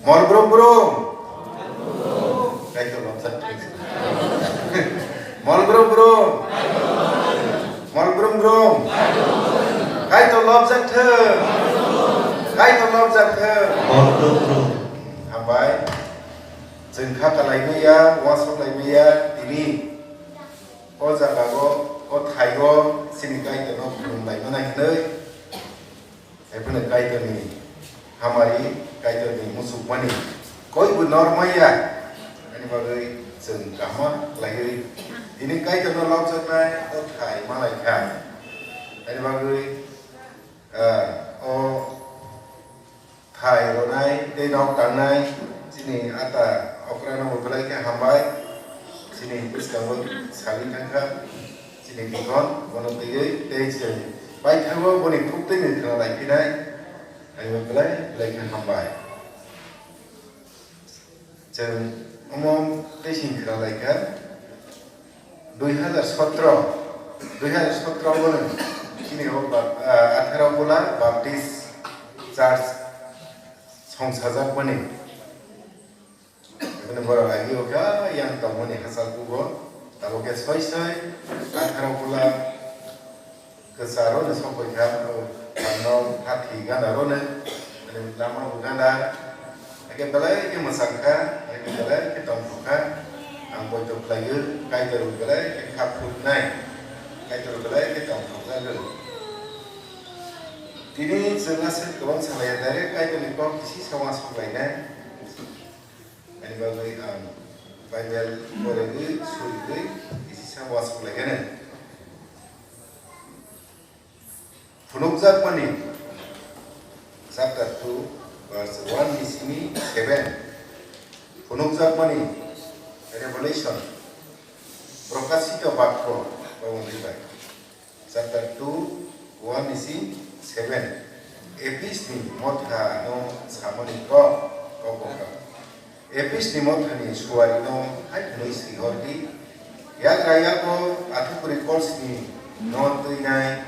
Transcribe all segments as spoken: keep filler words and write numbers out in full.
Mol brum brum. Kaitor lobjak thung. Mol brum brum. Mol brum brum. Kaitor lobjak thung. Kaitor lobjak thung. Mol brum brum. Hambai. Chwng kha kalai maya, wasok lai maya, tini o jaga o, o thai o, chini Kaitor no khulum lai mano hinwi. Hai phano Kaitorni hamari, Kaitorni muchukmani koi bo nor maya. Ani bagwi chwng kaham khlaiwi tini Kaitorno lobjaknai o thai ma lai kha. Ani bagwi, ah, o thai rwnai tei nok tangnai chini ata okrano bo belai khe hambai. Chini bwskango salwi thangkha. Chini bikon bono twiwi tei chwng paithago boni khuktwini khna lai phinai. Ani bo belai belai khe hambai. Chwng omo tei sing khna lai kha dui hazar sotro, dui hazar sotro bono chini o ba-, ah, atharo Bula Baptist Church songsajakmani. Eboni borok agi o kha yang tongmani hachal kugo. Tabuk khe soi soi atharo Bula kwcharo no sokoi kha, ano hathi gana ro no, ani lama bo gana. Ake belai khe mwchang kha, ake belai khe tongthok kha. Ang poito khlaiwi Kaitor belai khe kha phutnai, Kaitor belai khe tongthok jagwi. Tini chwng aswk kwbang salaiya, direct Kaitorni kok kisi sa uansuk lainai. Ani bagwi ang Bible porigwi, surigwi, kisi sa uansuk lainai. Phunukjakmani chapter two, verse one ni simi seven. Phunukjakmani Revelation, Prokashito Bakho, Bible bai. Chapter two, one ni simi seven. Ephisni motha no samani kok, kok bokha. Ephisni mothani suarino hai hwnwi swi hor di, Yagra yago athukuri kolsni no twinai,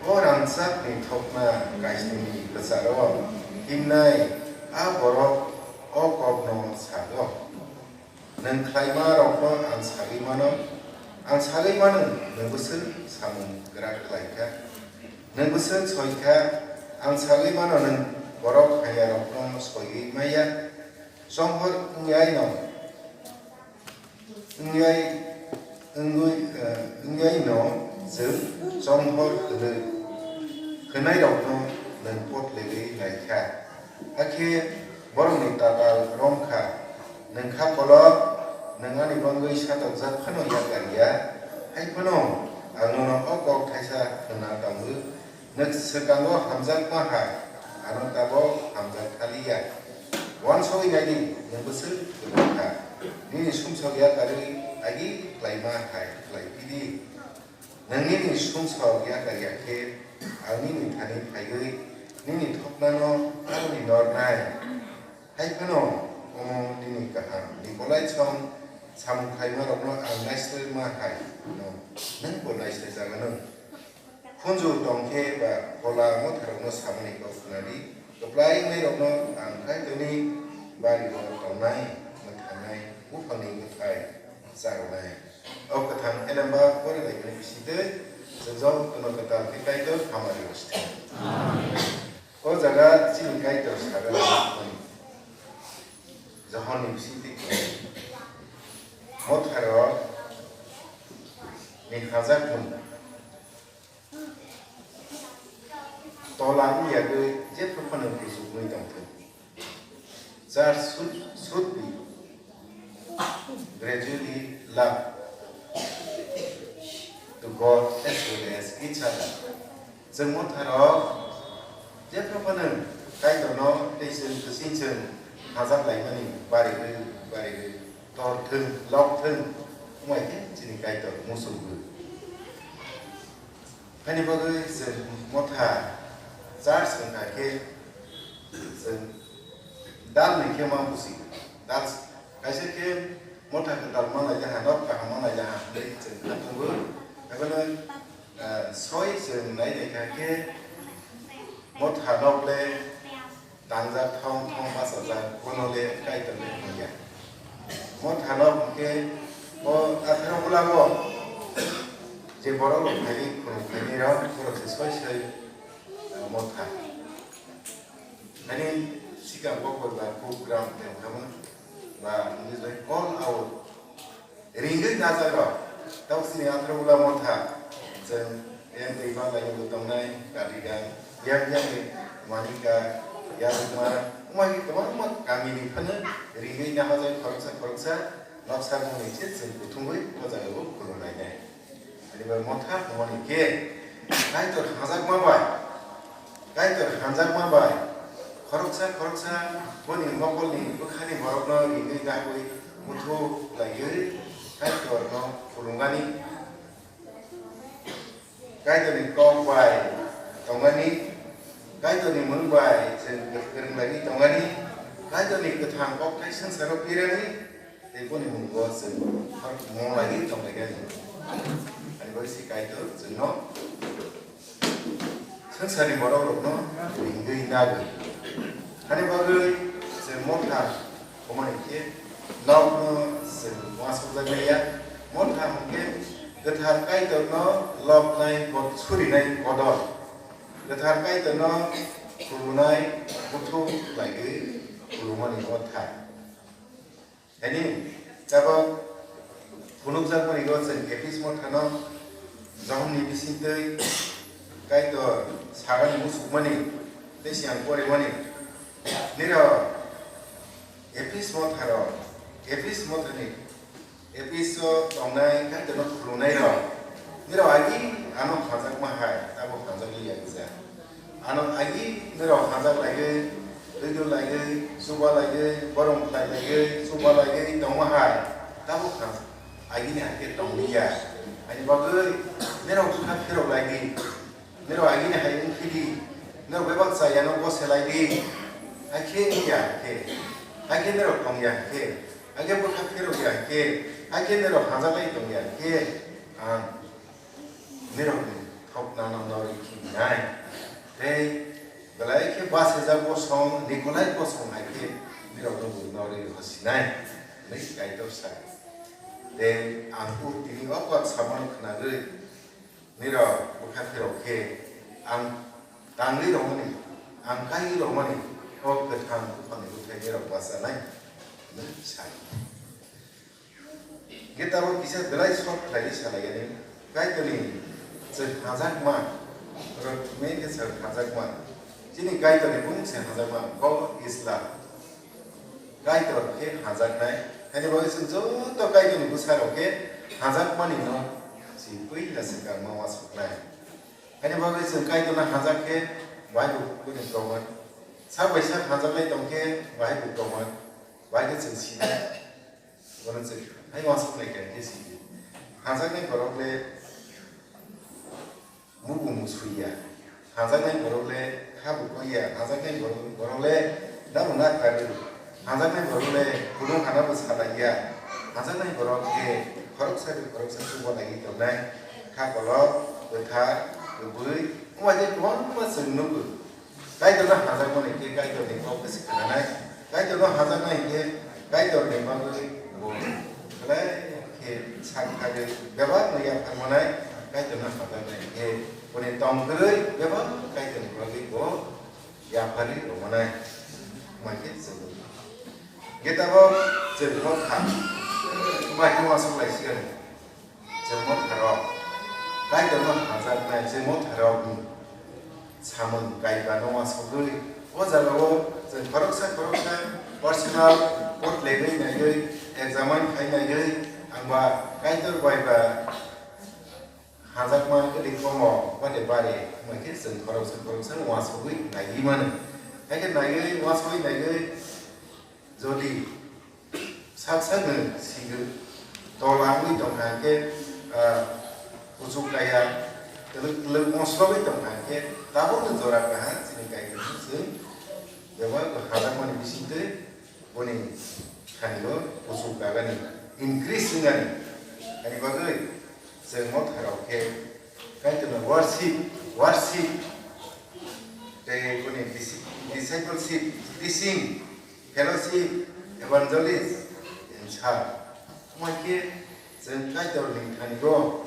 o rangchakni thokna kaisnini kwcharo himnai a borok o kokno sago. Nwng khlaima rokno ang sagwi mano, ang sagwi mano nwng bwswk samung kwrak khlai kha. Nwng bwswk soi kha, ang sagwi mano nwng borok hamya rokno soiwi maya. Chonghor wngyai no, wngyai, wngwi, eh, wngyai no chwng chonghor hwnwi, hwnai rokno nwng pot legwi nai kha. Hakhe borokni tatal rom kha, nwng kha kolok, nwng ani bangwi satokjak phano yakar ya, hai phano ang nono o kok thaisa hwnna tongo. Nwng swkango hamjakma hai, ano tabok hamjak thaliya. Uansugwi naidi, nwng bwswk kwrwng kha. Nini sumsok yakarwi agi khlaima hai khlai phidi. Nwng nini sumsok yakar ya khe, ang nini thani phaiwi nini thoknano aroni nornai. Hai phano omo nini kaham. Nikolai song samung khlaimarokno ang naislerma hai no, nwng bo naislerjaganw. Khunju tong khe ba phola motharokno samani kok khna di, kwplai wngnai rokno ang Kaitorni bario tongnai, mwthangnai, buphangni bwthai cha rwnai. O kwthang elemba pore laimani bisingtwi chwng jotono kwtal khe Kaitor hamari rwsthai. O jaga chini Kaitor saga Johonni bisingtwi motharok ni hajak mung. Tola wngya khe jephru phano kuchuknwi tongthung. Church should, should be gradually love to God as well as each other. Chwng motharok jephru phano Kaitorno tei chwng kwchwng chwng hajak laimani barigwi barigwi tor thung, lok thung, wngbai khe chini Kaitor muchungwi. Haini bagwi chwng motha church wngkha khe chwng dal ni khe ma busi. Dal kaisa khe motha kwtal ma naijaha, nok kaham ma naijaha hinwi chwng kha tongo. Ebono, eh, soi chwng nai naikha khe motha nok le Tangjak thong thong bachajak, bono le Kaitor le hwnkya. Mothano hwnkhe o atharo bwlamo je borok rok phaidi khulum phaidi rok borok se soi soi, ah, motha. Ani sikang bo koi ba program tei okhama ba English bai call out. Ringwi najakrok, tamo chini atharo bwla motha, chwng yang twi ma lainwi tongnai, Kaligang, yang yang ni Manika, Yarukma, wngmani kwbangma kamini phano ringwi nahajai khoroksa khoroksa noksa mungni se chwng kuthumwi o jagao khulumlainai. Ani bai motha hwnmani khe Kaitor hamjakma bai, Kaitor hamjakma bai khoroksa khoroksa boni mokolni bwkhani borokno ringwi dagwi muthuk laiwi Kaitorno khulumani. Kaitorni kok bai tongmani, Kaitorni mung bai chwng kwrwng laiwi tongmani, Kaitorni kwthang kok thai swngcharo pirani, tei boni mungo chwng mung laiwi tonglainani. Ani bagwi se Kaitor chwngno swngcharni borok rokno ringwi nagwi. Ani bagwi chwng motha hwnmani khe nokno chwng uansukjaknai ya. Motha hwnkhe kwthar Kaitorno lobnai bo-, surinai bodol. Kwthar Kaitorno khulumnai buthuk laiwi khulumani motha. Ani tabok phunukjakmani go chwng Ephes mothano Johonni bisingtwi Kaitor sagani musukmani tei siyan porimani. Nirok Ephes motharo, Ephes mothani Epheso tongnai Kaitorno khulumnairok, nirok agi ano hamjakma hai tabok hamjakliya gija. Ano agi nirok hamjak laigwi, twidu laigwi, chuba laigwi, borong khlai laigwi, chuba laigwi tongma hai, tabuk ham-, agini hai khe tongliya. Ani bagwi nirok bwkha phirok laidi, nirok agini hai wng phidi, nirok bebak chayano bo se laidi. Hai khe wngya hai khe, hai khe nirok tongya hai khe, hai khe bwkha phirokya hai khe, hai khe nirok hamjak lai tongya hai khe, ang nirokni thopnano norwi khinai. Tei belai khe bachajak bosong, Nikolai bosong hai khe nirokno bo norwi rw sinai, hwnwi Kaitor sa. Tei ang kuk tini o kok samano khwnagwi nirok bwkha phirok khe ang tangwi rwmani, ang kaiwi rwmani o kwthang buphangni bwkhai nirok bachanai, hwnwi sa. Hwnkhe tabuk kisa belai short khlaiwi salaiyani, Kaitorni chwng hamjakma, oro thumwi khe chwng hamjakma. Chini Kaitorni bumung se hamjakma, God is love. Kaitor khe hamjaknai. Haini bagwi chwng joto Kaitorni bwsarok khe hamjakmani no si puila swkang ma uansuknai. Haini bagwi chwng Kaitorno hamjak khe bahai bo kunu proman. Sak bai sak hamjaklai tong khe bahai bo proman. Bahai khe chwng sinai. Bono chwng hai uansuk lai kha khe si. Hamjaknai borok le mugu musuiya. Hamjaknai borok le kha bo koiya. Hamjaknai borok, borok le nabo na kharwi. Hamjaknai borok le kudung hana bo salaiya. Hamjaknai borok khe khoroksa bai khoroksa chuba laiwi tongnai. Kha kolok, kwthar, kwbwi, wngma tei kwbangma chwng nugo. Kaitorno hamjakmani khe Kaitorni kok bwswk khnanai. Kaitorno hamjaknai khe Kaitorni bagwi bo belai khe sak thagwi bebak no yapharmanai. Kaitorno hamjaknai khe boni tong kwrwi bebak Kaitorni bagwi bo yapharwi rwmanai. Wngma khe chwng, khe tabok chwng kok kha. Wngma khe uansuk lai siya. Chwng motharok, Kaitorno hamjaknai chwng motharokni samung kaiba no uansugwi, o jagao chwng khoroksa khoroksa personal court legwi naiwi, examine khai naiwi, angba Kaitor bai ba hamjakma kwrwi komo bade bare wngkha khe chwng khoroksa khoroksa uansugwi naiwi mano. Hakhe naiwi uansugwi naiwi, jodi sak sakno sigwi tola wngwi tongkha hwnkhe, ah, kuchuk kaya, twlwk twlwk ongsorogwi tongkha hwnkhe, tabukno jora kaha chini Kaitorno chwng bebak hamjakmani bisingtwi boni thani-o kuchuk kagani, increase wngani. Ani bagwi chwng motharok khe Kaitorno worship, worship tei boni bisi-, discipleship, teaching, fellowship, evangelist, and church. Wngkhe chwng Kaitorni thani-o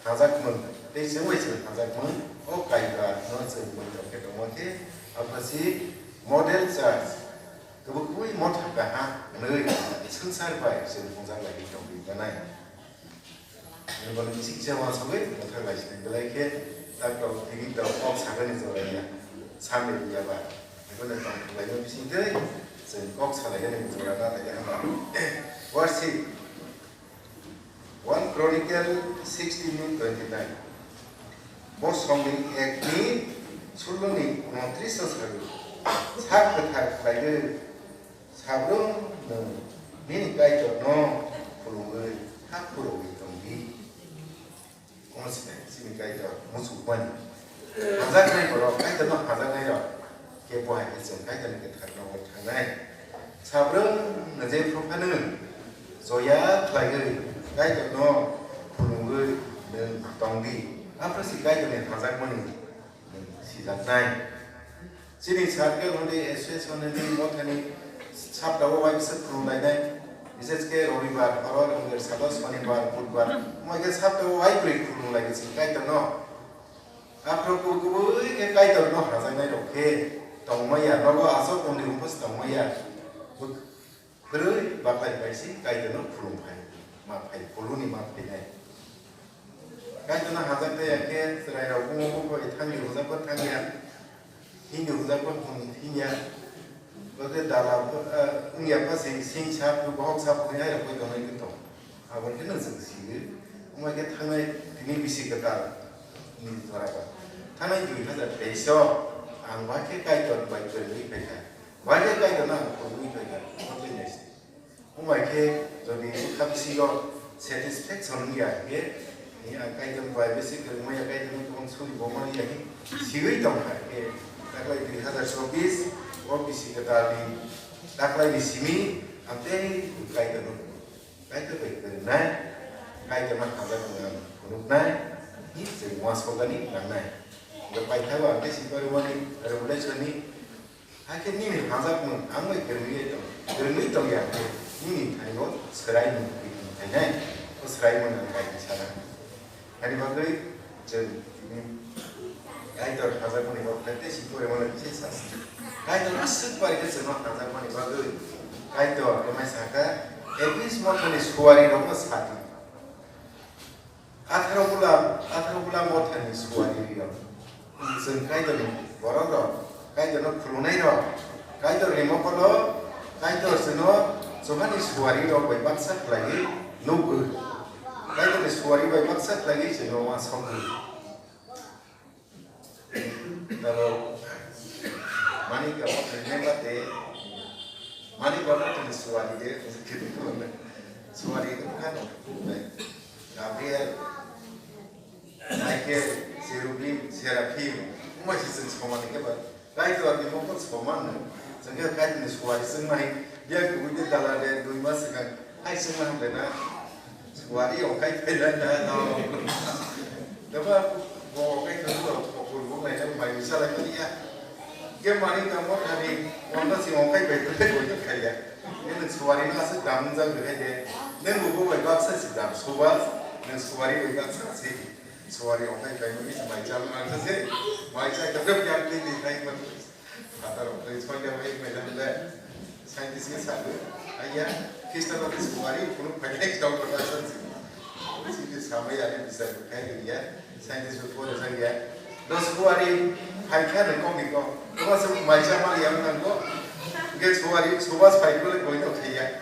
thanjakmung, tei chwng bai chwng thanjakmung, o Kaitorno chwng poito khe tongma khe, aphasi model church, kwbwi kwbwi motha kaham hwnwi swngchar bai chwng thangjaklaiwi tongwi manai. Ani bwrwi chiksa uansugwi mwthang lai sini belai khe tak tok tini tok kok sakani jora ya, samni ya ba. Abo no tong khlaina bising tei chwng kok salainani jora na lai ya hwnba. Worship, One Chronicle sixteen twenty nine. Bo songni ekni suloni unontris o sago. Sak kwthar khlaiwi Sabrum nwng nini Kaitorno khulumwi ha khurogwi tong di. Omo se chini Kaitor muchukmani. Hajaknai borok Kaitorno hajaknairok khe bo hai khe chwng Kaitorni kwthar nogo thangnai. Sabrum nwng je phuru phano joya khlaiwi Kaitorno khulumwi nwng tong di. Aphuru se Kaitorni hajakmani sijaknai. Chini circle hwnwi association hwnwi mothani saptao waisa khulum lainai. Bises khe Robibar, horo Robibar salo Sonibar, Budbar, omo khe saptao waibrwi khulum lai se Kaitorno. Aphuru kubui kubui khe Kaitorno hajaknai rok khe tongmaya, nogo aswk tongdi hwnpha se tongmaya. Kwrwi baklai bai se Kaitorno khulum phai, ma phai, phuluni ma phainai. Kaitorno hajak tei ya khe chwrai rok bumo buphai thangni hujak bo thangya, hini hujak bo hini ya. Bo khe dala bo, ah, wngya pha sing, sing sap, bohok sap hwnwi hai rok bai tongnai khe tong. Abo khe no chwng sio. Omo khe thangnai tini bisi kwtal ni jora ba. Thangnai dui hazar teis o ang ba khe Kaitor bai kwrwngwi phaikha. Ba khe Kaitorno ang khulumwi phaikha. Omo khe nai se. Omo hai khe jodi bwkha bisingo satisfaction wngya hwnkhe, ni ang Kaitor bai bisi kwrwngmaya, Kaitorno kwbang suri bo mani ya hwn siwi tongkha khe, taklai dui hazar chobbish o bisi kwtalni taklaini simi ang tei Kaitorno, Kaitor bai kwrwngnai, Kaitorno hamjakmung ang phunuknai, ni chwng uansukgani nangnai. Hwnkhe paithago ang tei si porwmani Revelation ni Hakhe nini hamjakmung ang bai kwrwngwi tong, kwrwngwi tong ya khe nini thani o swraimung twi tong phainai, o swraimung ang kaisa sana. Ani bagwi chwng tini Kaitor hamjakmani bagwi tei si poremano kisa sasi. Kaitor aswk bai khe chwngno hamjakmani bagwi Kaitor kwmai sakha, Epis mothani suari rokno sadi. Atharo bwla, atharo bwla mothani suari rok. Chwng Kaitorni borok rok, Kaitorno khulumnai rok, Kaitorni mokolo, Kaitor chwngno Johani suari rok bai baksa khlaiwi nukgo. Kaitorni suari bai baksa khlaiwi chwngno uansukgo. Aro mani kabo kene bate, mani kabo kene suari de, suari de kano. Gabriel, Michael, Cherubim, Seraphim, umai si chwng somani khe ba. Kaitor ni mokol soman no. Chwng khe Kaitor ni suari chwng nai, biya kubui de dala de, dui mas swkang, hai chwng nang de na. Suari ongkhai phailai na no. Daba bo ongkhai thangwi rok pokol bo nai mai salai mani ya. Ke mani tamo thani wngkha si ongkhai bai phailai bo khe khaiya. Nini suari no aswk dam wngjak rwkhe de. Nini bo bai baksa si dam suba, nini suari bai baksa si. Suari ongkhai bai mani mai chal nang kha se. Mai chai kha de yang de de khai ma. Father of the Israel, why my land? Scientist ke sabu, aiya, Krista bati suari, kunu pakai kau kota sansi. Sini sama ya ni bisa kai ya, scientist ko pore sang ya. Do suari, hai kha ne kong ni kong. Koma se mai sama ya nang ko. Ke suari, suba sai ko le koi no khaya.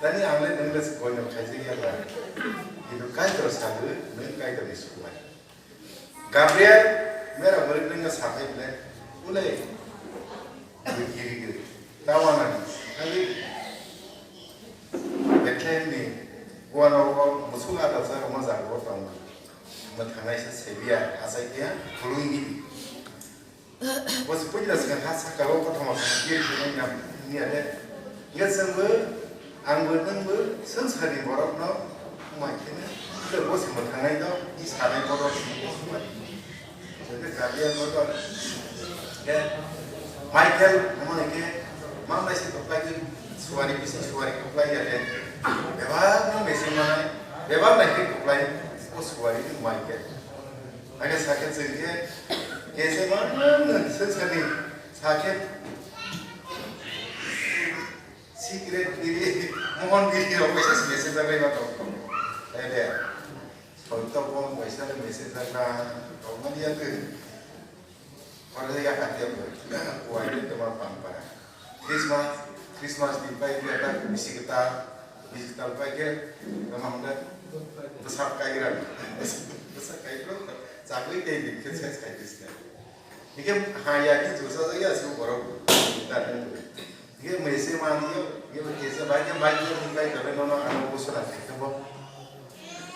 Tani ang le nang le koi no khai ya ba. Itu kai to sabu, nang kai to ni suari. Gabriel, mera murid nengka sapai ble, ule, giri giri, tawana ni, kali, Bethlehem ni, buano o, musuk ada sa, roma sa, o tong, ma thangai sa, sebia, asai kia, pulung giri. Bo se puila swkang ha saka o kothoma khe kir khe nang nam ni ade. Nge chwngbo angbo nwngbo swngcharni borokno wngma khe no tei bo se mwthangnai no i sanai borok sini bo swmani. Chwngkhe Gabriel bo to Khe Michael, omo hai khe, mang bai se kwplai khe, suari bisi suari kwplai ya khe, bebak no mese manai, bebak nai khe kwplai, o suari ni Michael. Age sakhe chwng khe, kese mang no sensani, sakhe, Secret biri, mohon biri rok kaisa message jagai ma tong. Ede. Soito bo kaisa message jaga tong mani ya tu. Kore ya kati ya bo. Kuai de toma pampara. Christmas, Christmas di pai ke ta bisi kita, bisi tal pai ke toma hunda. Besar kai ran. Besar kai ran. Sagui te di ke ses kai dis ne. Hingke ha ya ki jusa ya su borok. Hingke mese manliyo, hingke kesa bai ke bai ke hingkai kale nono ano busra khe bo.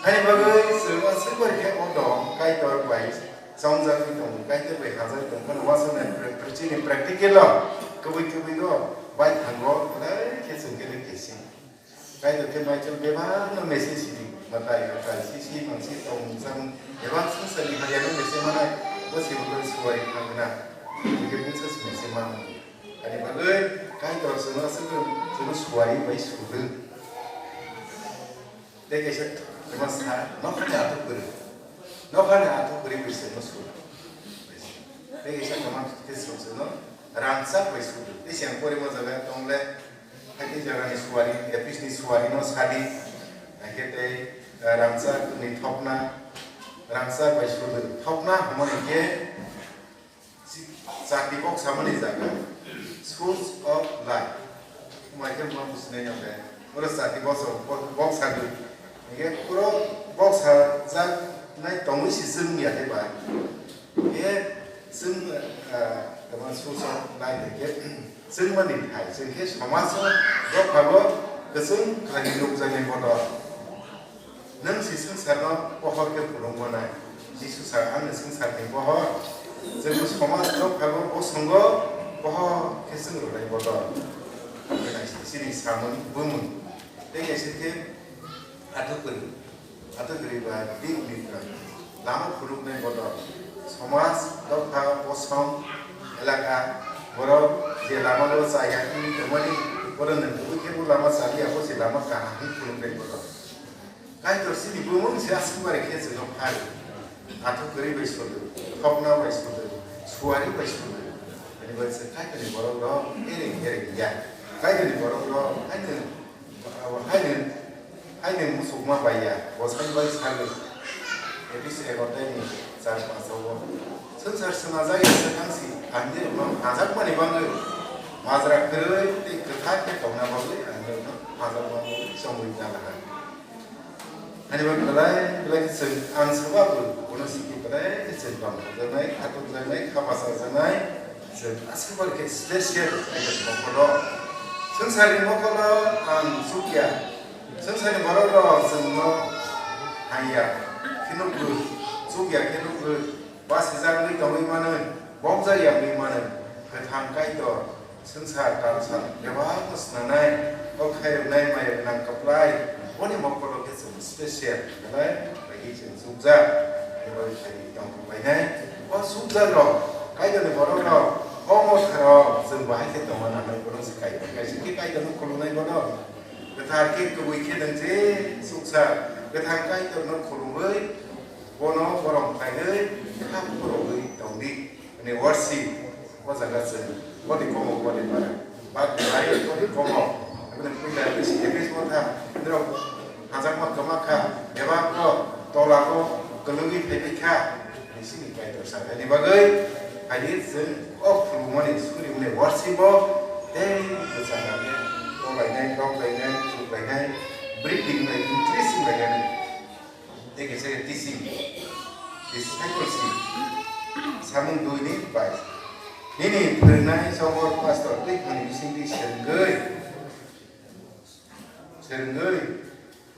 Hai bagwi chwng aswk bai khe o dom Kaitor bai chongjagwi tongo, Kaitor bai hajagwi tongo, phano wasana chini practical o kwbwi kwbwi o bai thango, belai khe chwng khe kesi. Kaitor khe Michael bebak no message sidi, mwtai mwtai sisi mangsi tong mungsang bebak swngcharni hamya no message manai, bo se bo suwai thangna. Hingke bungsa se message manai. Ani bagwi Kaitor chwngno aswk chwngno suwai bai sudu. Tei kaisa kwma sa, nokhani athuk kwrwi. Nokhani athuk kwrwi bai chwngno sudu. Tei kaisa kwma khe chwng chwngno rangchak bai sudu. Tei se ang porima jaga tongle. Haiti jagani suari, Ephisni suarino sadi, haikhe tei, eh, rangchakni thokna, rangchak bai sudu. Thokna hwnmani khe si-, chati bok samani jaga, source of life. Hwnbai khe ma businai nang khe, oro chati bok sa-, bok, bok sadu. Hingke puro bok sajaknai tongwi se chwng ya khe bai. Hingke chwng, ah, tamo source of life hingke chwngmani thai, chwng khe somajo dophago kwchwng khlaini nukjaknai bodol. Nwng se swngcharno pohor khe phulung manai. Jisu sa, "Ang ni swngcharni pohor." Chwng somaj dophago bosongo pohor khe chwng rwnai bodol. Hingke nai sini samung bumung. Tei kaisa khe athuk kwrwi. Athuk kwrwi ba bini lama phunuknai bodol. Somaj, dopha, bosong, elaka, borok je lama o chaya wngwi tongmani, borok nwng kubui khe bo lama chaliya, bo se lama kaham wngwi phunuknai bodol. Kaitor chini bumung se aswk bai khe chwngno phai. Athuk kwrwi bai sodo, thokna bai sodo, suari bai sodo. Ani bai se Kaitorni borok rok ereng ereng ya. Kaitorni borok rok haino Abo haino, haino musukma bai ya, bo sai bai salo. Epis egotaini char paso o. Swngchar swnajak ya swkang si, ang je rokno hajakmani bagwi majra kwrwi tei kwthar khe tongna bagwi ang je rokno hajakmani chongwi jalaha. Ani bagwi belai belai khe chwng ang swbabo bono simi belai khe chwng bang jaknai, khatung jaknai, kha bacha jaknai. Chwng aswk bai khe special kaitor mokolo. Swngcharni mokolo ang chukya. Swngcharni borok rok chwngno haiya khe nukgo, chukya khe nukgo, basijakgwi tongwi mano, bokjakya wngwi mano. Kwthang Kaitor swngchar talsa bebakno swnamnai, o khairoknai maya gwnang kwplai, boni mokolo khe chwng special belai bai chwng chukjak, bai khairwi tong. Painai, o sukjak rok, Kaitorni borok rok, o motha rok, chwng bahai khe tongma nangnai, borok se Kaitor. Kaisa khe Kaitorno khulumnai bono, kwthar khe kubui khe nwng je suksa, kwthang Kaitorno khulumwi, bono borom khlaiwi, kha phurogwi tong di. Hwnwi worship, o jaga chwng, boni komo, boni para. Bak belai boni komo. Aboni puila bisi, bisi motha, norok hajakma kwma kha, bebak kok, tola kok, kwlwngwi phaibai kha. Bisini Kaitor sakani bagwi, haini chwng o khulumani, surimani worship o tei bwskango toklainai, toklainai, chuklainai, breathing bai increasing lainani. Tei kaisa khe teaching, discipleship, samung dui ni bai. Nini phwrwngnai chokor pastor tei khani bisingtwi swrwngwi, swrwngwi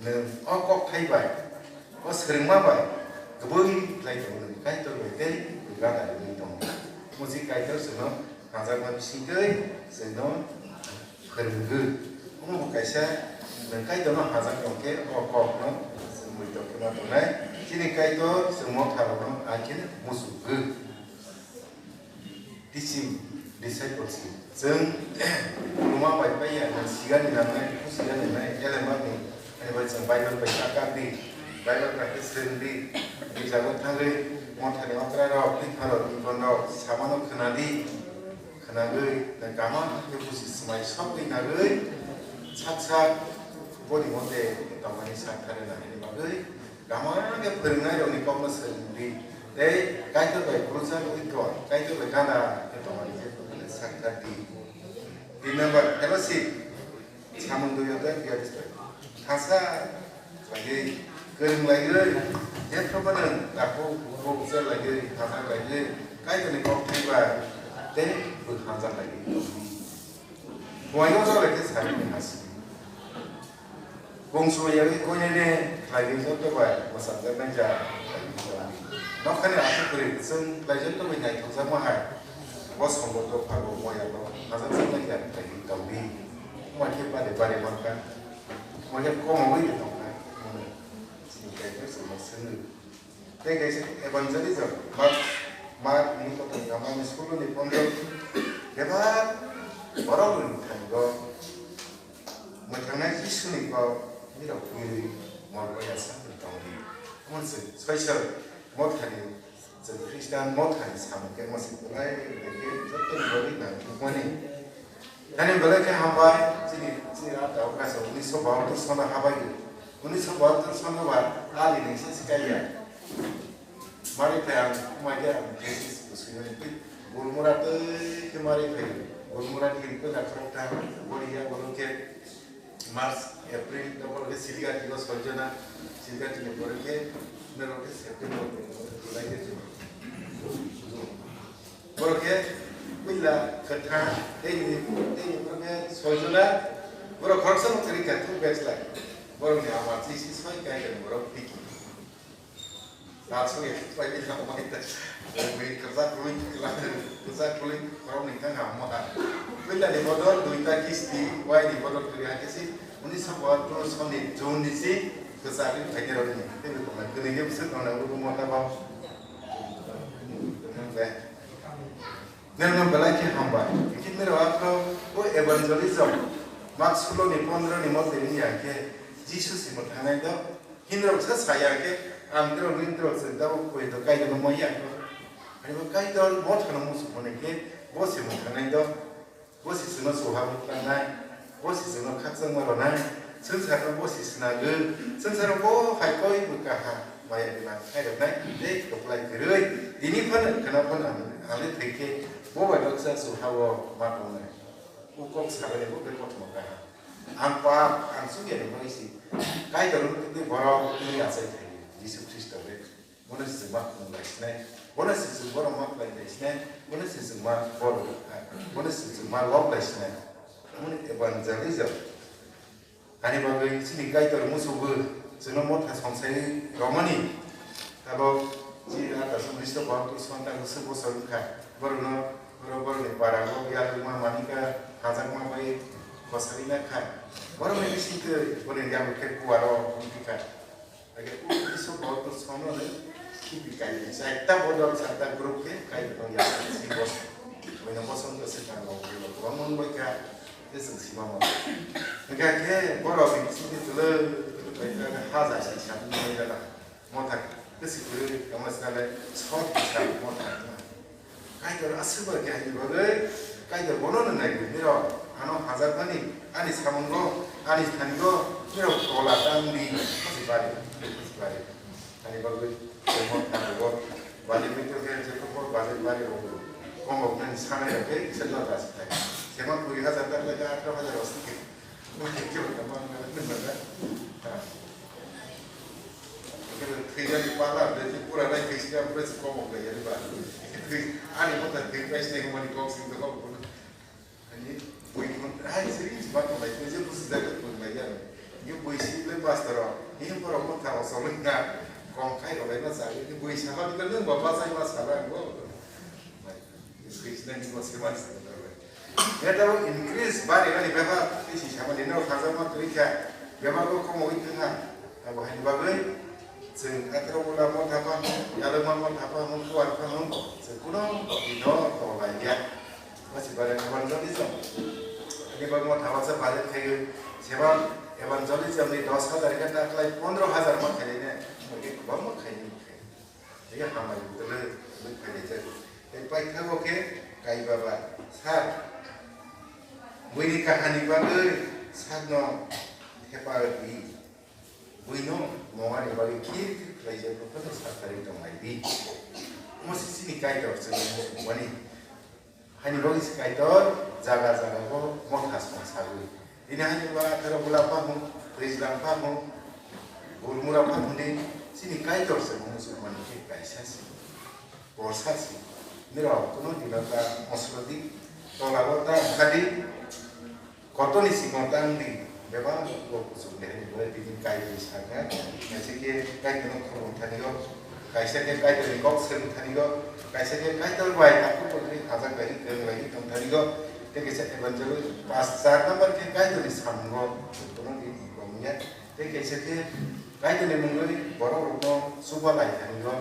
nwng o kokthai bai, o swrwngma bai kwbwi khlai tongo, nwng Kaitor bai tei gana rwgwi tongo. Omo se Kaitor chwngno hamjakma bisingtwi chwngno phwrwngwi. Omo bo kaisa nwng Kaitorno hamjak tong khe o kokno chwng muitok khe ma tongnai. Chini Kaitor chwng motharokno hai kheno muchukgwi. Teaching, discipleship. Chwng kwma bai paiya, nang sigani nangnai, khusigani nangnai, elemani, ani bai chwng Bible bai kaka di, Bible bai khe swrwng di, gijago thangwi, mothani okra rok, bwkha rok, bikon rok, samano khwna di, khwnagwi, nang kama khe busi swmai sokwi nagwi, sak sak, boni mote tongmani sak thari nangni bagwi, Kama khe phwrwngnairokni kokno swrwng di, tei Kaitor bai kwrwngsa wngwi kor, Kaitor bai gana khe tongmani khe sak kha di. Tin number, fellowship. Samung dui yo tei biya display. Thangsa laiwi, kwrwng laiwi, jephrokno takhuk bukhuk se laiwi, hamjak laiwi, Kaitorni kok thai bai tei bwkhanjak laiwi. Buaino jora khe sari ni hasi. Bongso yagwi koinene khlaiwi joto bai mwchangjaknai ja. Nokhani aswk kwrwi chwng khlai joto bai naithokjakma hai. Bo songboto phago moya bo hajak jaknai ja khlaiwi tongdi. Omo khe bade bade mankha. Omo khe komo wi tongkha. Chini kaitor chwngno swngwi. Tei kaisa evangelism, Mark, Mark ni kotor kamani sulo ni pondro, bebak borok ni thani go, mwthangnai Jisu ni kok, nirok twiwi mol bai asa tongdi. Omo se soisor mothani, je Christian mothani samung khe omo se belai belai khe joto ni bagwi nangkukmani. Thani belai khe hambai, chini, chini rata o kaisa unisho bahattor sono habai di. Unisho bahattor sono ba ali ni se sikai ya. Mari phai ang, mai khe ang thesis bwswini twi Gulmura twi khe mari phai. Gulmura ni ko na khorok ta, bori ya boro khe March, April, double khe Siligati o soi jona, Siligati ni boro khe, nero khe September, July khe June. Borok khe puila kwthang, tei ni, tei ni borok khe soi jona, borok khoroksa no kwrwi kha, two batch lai. Borok ni ama chisi soi kai kha borok piki. Natsuk ya, pai ni ama ita. Bui kwchak lui, kwchak lui, borok ni kang ama ha. Puila ni bodol duita kisti, wai ni bodol kwrwi ha kisi, unisho bahattor soni June ni si kwchak lui phai ni rok ni. Tei ni tongna, kwrwi ni bwswk tongna, ubu mota ba. Nang nang belai khe hambai. Hwnkhe nirok aphro o evangelism, Mark sulo ni pondro ni mote wngya khe, Jisu si mwthangnai do, hinrok sa saya khe, ang nirok ni nirok se tabuk koi do Kaitor no maya kho. Ani bo Kaitor mothano muchung mani khe, bo si mwthangnai do. Bo si chwngno chuha mwklangnai, bo si chwngno khakchangma rwnai, swngcharno bo si snagwi, swngcharo bo hai koi bwkha ha maya gwnang khairoknai tei kwplai kwrwi. Tini phano khwna phano ang le thwi khe bo bai baksa chuha-o ma tongnai. O kok sabaini bo khe kothoma kaham. Ang pap, ang chukya ni bagwi si Kaitor wngwi borok wngwi achai thai Jisu Khristo le. Bono se chwng ma khum lai sinai, bono se chwng bono ma khlai lai sinai, bono se chwng ma bor, bono se chwng ma lob lai sinai. Moni evangelism. Ani bagwi chini Kaitor musugo chwngno motha songsai romani. Abo chini ata song Khristo bhakti sonta gusuk bosor wngkha. Borokno, borok borokni parago yarwkma manika hajakma bai kwsarina kha. Borokni bisingtwi borokni yago khe kuaro wngkha. Age o Isor bhakto sono le khibi kai ni chaita bodol chaita group khe kai tong ya si bos. Oino bosong ko se tang lo lo ko mon bai ka. Te sing si mama. Age ke boro bi si ni tule bai ka ha ja si sa ni bai da. Mo thak ke si kure ka ma sa le sot sa mo thak. Kaitor aswk bai khe haini bagwi, Kaitor bono no nai di, nirok ano hajakmani, ani samungo, ani thanigo, nirok tola tangdi, hasi bari, hasi bari. Ani bagwi, tongmo thanigo, bari mito khe, jekho bari, bari rogo. Komok nani sanai rok khe, kisa dua das khai. Sema kuri hajar tak lai, atro hajar os. Thwijani pala, besi pura nai thwijani pala, besi komok lai yani ba. Thwi, ani motha thwi pai sinai mani kok sing to kok. Ani bui khun, hai siri ba to lai, besi busi jai to lai yani. Ni bui si le master o, ni pura motha o solo na, kong khai ko lai na sa, ni bui sa ba ni ko le ba ba sai ma sa ba ko. Switch nani bo se man sa ko. Ya tabo increase bari bari beba isi sama ni no khaja ma tui kha. Beba ko komo wi kha. Abo hani bagwi Chwng atharo bula motha phano, yalwma motha phano, kuar phano, chwng kuno dino tolaiya. Masi bare evangelism. Ani bagwi motha baksa budget khaio, seba evangelism ni dos hajar khe ta khlai pondro hajar ma khainai ne, oke kwbangma khainai khe. Tei hamari bwtwlwi, bwtwlwi khainai jago. Tei paithago khe kai baba, sir, buini kahani bagwi sakno hepa rwdi. Buino mongani bagwi khir khir khlaijak, bophano sakharwi tonglaidi. Omo se chini Kaitor chwngno muchungmani. Haini bagwi se Kaitor jaga jaga bo motha song sagwi. Tini haini ba atharo bula phano, twijlang phano, gulmura phano di chini Kaitor chwngno muchungmani khe kaisa se. Borsa si. Nirok kuno dino ta moslo di. Tola bo ta kha di. Koto ni simo ta wng di. Bebak bo kuchuk de hani bo tini kai di saka. Kaisa khe kai kuno khulum thani go. Kaisa khe kai ni kok selu thani go. Kaisa khe kai tor bai aku ko ni hajak bai kwrwng bai tong thani go. Tei kaisa evangelist pas char number khe kai ni samung go. Kuno di bo manya. Tei kaisa khe Kaitorni mungwi borok rokno chuba lai thani go,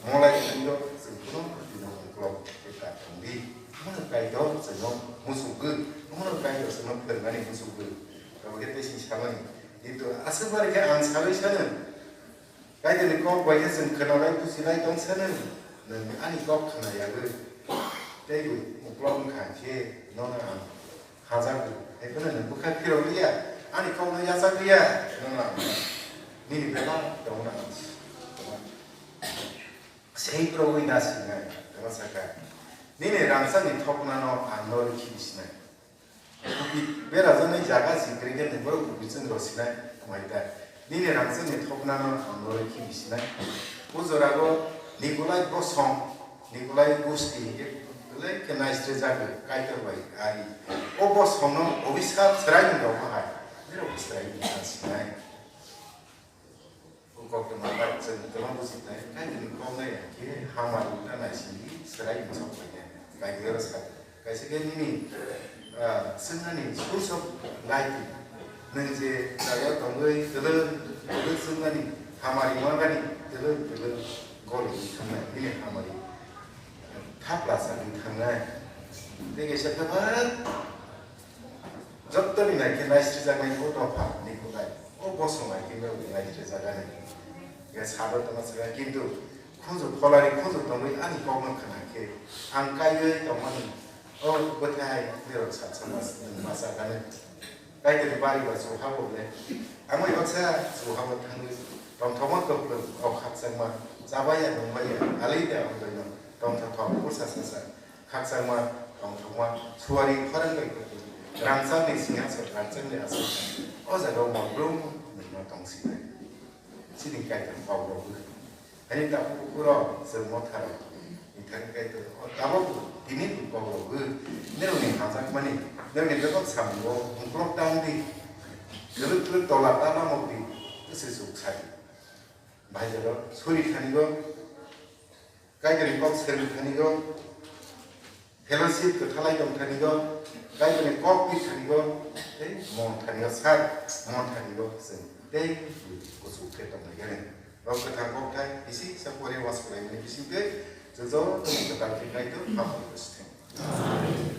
mo lai thani go, chwng kuno dino uklok khe ta thang di. Omono Kaitor chwngno muchungwi, omono Kaitor chwngno phlwngmani muchungwi. Abo khe tei sini samani. Kintu aswk bai khe ang sawi sano, Kaitorni kok bai khe chwng khwnalai buchilai tong sano, nwng ani kok khwna yagwi tei uklok wngkha khe nono ang Hajak, hai phano nwng bwkha phirok liya, ani kokno yachak liya, nono ang nini bebak tongna ang sei phirogwi na sinai, tama saka. Nini rangchakni thoknano ang no rwkhi bisinai. Kupi berajaknai jaga si kwrwi khe nwng borok kupi chwng rw sinai, tama ita. Nini rangchakni thoknano ang no rwkhi bisinai. O jorago Nikolai Bosong, Nikolai Gusti hinkhe belai khe naisre jagwi Kaitor bai ari. O Bosongno obisap swraimung rok bahai, nirok swraimung ta sinai. O koktwma bai chwng kwma bujiknai, Kaitorni koknai hinkhe hamari wngna naisingwi swraimung sok bai nai. Kaitor sa. Kaisa khe nini, ah, chwngmani source of life, nwng je jagao tongwi kwlwng kwlwng chwngmani, hamari mangani kwlwng kwlwng goli thangnai, nini hamari thapla chagwi thangnai. Tei kaisa kwbang jottoni naikhe naisrijaknai o dopha ni kwtai, o bosong naikhe naikhrijaknai. Ya sabo tongma saka, kintu khunju pholari khunju tongwi ani kokno khna khe ang kaiwi tongmani. O bwthai nirok sat sama nwng ma chakani. Kaitorni bari ba chu habo le. Ang bai baksa chu habo thangwi tongthokma kwplwng o khakchangma chabaiya nungmaya alida ang bai no tongthokthok kursa sasa khakchangma tongthokma suari khorang bai kwplwng rangchakni singha se rangchakni aswk o jaga o mokrum nwngma tongsinai. Chini Kaitor kok rok bwkha. Ani tabuk uro chwng motha rok ni thani Kaitor o tabuk tini bo kok rok bwkha. Nirok ni hamjakmani, nirok ni bebak samung o mungklok tang di. Kwrwk kwrwk tola ta lamok di, kwswi chuk sai. Bahai jalo suri thani go, Kaitor ni kok serwi thani go. Fellowship kwthalai tong thani go, Kaitorni kok pi thani go, tei mon thani go, sar mon thani go, chwng tei kuchuk khe tong lai gani. Rok kwthang kok thai, bisi sa pore was kwlai mani bisi tei, chwng joto ni kwtal khe Kaitor hamari bwswtwng.